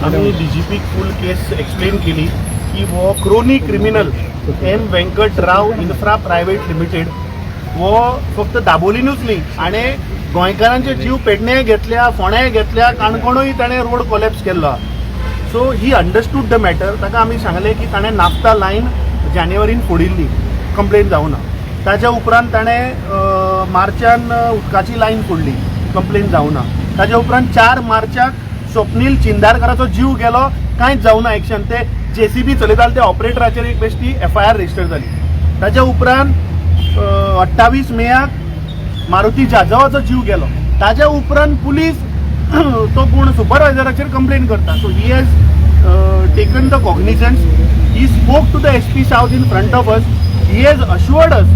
आमी डीजीपीक फूल केस एक्सप्लेन केली की हो क्रोनी क्रिमिनल एम व्यंकट राव इन्फ्रा प्रायव्हेट लिमिटेड हो फक्त दाबोलीनूच न्ही, आनी गोंयकारांचे जीव पेडणे घेतल्या, फोंड्याय घेतल्या, काणकोणूय ताणें रोड कोलॅप्स केल्लो आहा. So he understood the matter. ताका आमी सांगलें की ताणें नाफ्ता लायन जानेवारीन फोडिल्ली, कंप्लेन जावना. ताच्या उपरांत ताणें मार्चान उदकाची लायन फोडली, कंप्लेन जावना. ताच्या उपरांत 4 मार्चाक स्वप्नील चिंदारकराचो जीव गेलो, कांयच जावना एक्शन. ते जेसीबी चलयताले त्या ऑपरेटराचेर एक बेश्टी एफआयआर रजिस्टर जाली. ताच्या उपरांत 28 मेयाक मारुती जाधवाचो जीव गेलो. ताच्या उपरांत पुलीस तो कोण सुपरवायझराचेर कंप्लेन करता. So he has taken the cognizance. He spoke to the SP South in front of us. He has assured us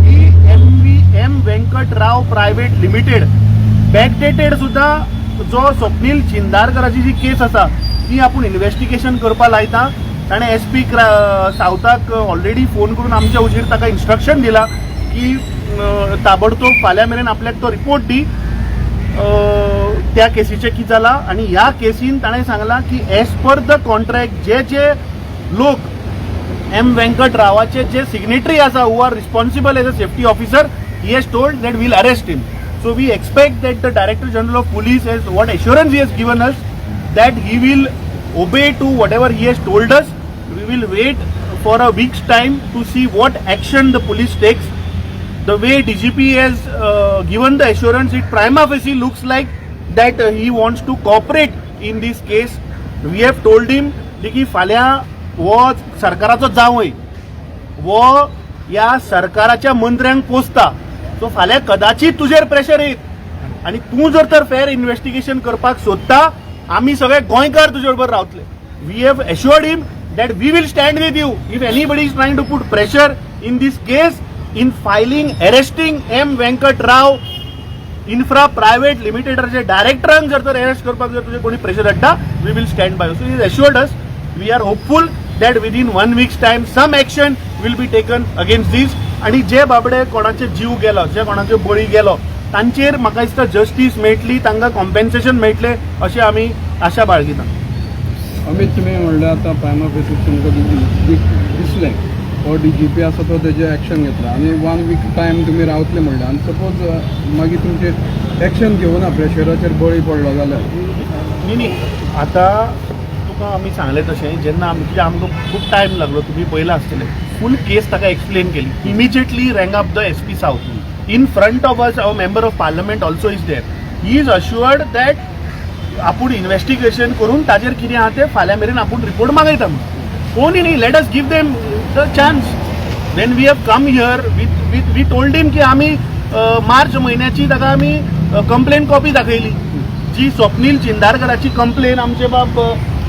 की एम व्यंकट राव प्रायव्हेट लिमिटेड बॅकडेटेड सुद्दां जो स्वप्नील चिंदारकराची जी केस आसा ती आपूण इन्व्हेस्टिगेशन करपा लायता. ताणें एसपी सावथाक ऑलरेडी फोन करून आमच्या हुजीर ताका इन्स्ट्रक्शन दिला की ताबडतोब फाल्यां मेरेन आपल्याक तो रिपोर्ट दी त्या केसीचें कितें जालां. आनी ह्या केसीन ताणें सांगलां की एज पर the contract जे जे लोक एम व्यंकट रावाचे जे सिग्नेटरी आसा, who are responsible as a safety officer, he has told that we'll arrest him. So we expect that the Director General of Police has what assurance he has given us that he will obey to whatever he has told us. We will wait for a week's time to see what action the police takes. The way DGP has given the assurance, it prima facie looks like that he wants to cooperate in this case. We have told him की फाल्यां हो सरकाराचो जावय, हो ह्या सरकाराच्या मंत्र्यांक पोसता, so फाल्यां कदाचित तुजेर प्रेशर येत आनी तूं जर तर फेर इन्व्हेस्टिगेशन करपाक सोदता, आमी सगळे गोंयकार तुजे बरोबर रावतले. We have assured him that we will stand with you if anybody is trying to put pressure in this case in filing, arresting M Venkat Rao infra private लिमिटेडाचे डायरेक्टरांक जर तर अरेस्ट करपाक जर तुजे कोणी प्रेशर हाडटा, we will stand by. So he's assured us. We are hopeful that within one week's time some action will be taken against this. आणि जे बाबडे कोणाचे जीव गेलो, जे कोणाचे बळी गेलो, तांचेर म्हाका दिसता जस्टीस मेळटली, तांकां कॉम्पेन्सेशन मेळटलें अशें आमी आशा बाळगिता. अमित, तुमी म्हणल्यार आतां प्रायमा फेसी तुमकां दिसलें हो डी जी पी आसा तो तेजेर एक्शन घेतला आनी वन वीक टायम तुमी रावतले म्हणलें आनी सपोज मागीर तुमचें एक्शन घेवना, प्रेशराचेर बळी पडलो जाल्यार? न्ही न्ही, आतां तुका आमी सांगलें तशें जेन्ना आमी, कित्याक आमकां खूब टायम लागलो, तुमी पळयलां आसतलें, फूल केस ताका एक्सप्लेन केली. Immediately rang up the SP South in front of us. Our Member of Parliament also is there. He is assured that आपूण इन्व्हेस्टिगेशन करून ताजेर कितें आहा तें फाल्यां मेरेन आपूण रिपोर्ट मागयता म्हणून. कोणी न्ही, let us give them the chance. Then we have come here with we told him की आमी मार्च म्हयन्याची ताका आमी कंप्लेन कॉपी दाखयली, जी स्वप्नील चिंदारकराची कंप्लेन आमचे बाब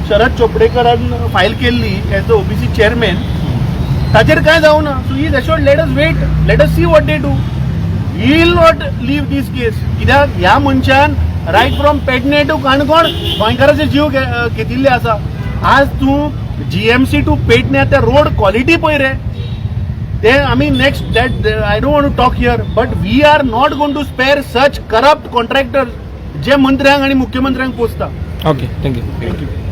शरद चोपडेकरान फायल केल्ली एज the OBC chairman. ताचेर कांय जावना. So he assured, let us wait, let us see what they do. Will not leave this case, कित्याक ह्या मनशान right from Pernem to Canacona गोंयकाराचे जीव घेतिल्ले आसा. आज तूं जीएमसी टू पेडणे त्या रोड क्वॉलिटी पळय रे. ते आमी next that I don't want to talk here, but we are not going to spare such corrupt contractor जे मंत्र्यांक आनी मुख्यमंत्र्यांक पोसता. Okay, thank you. Thank you.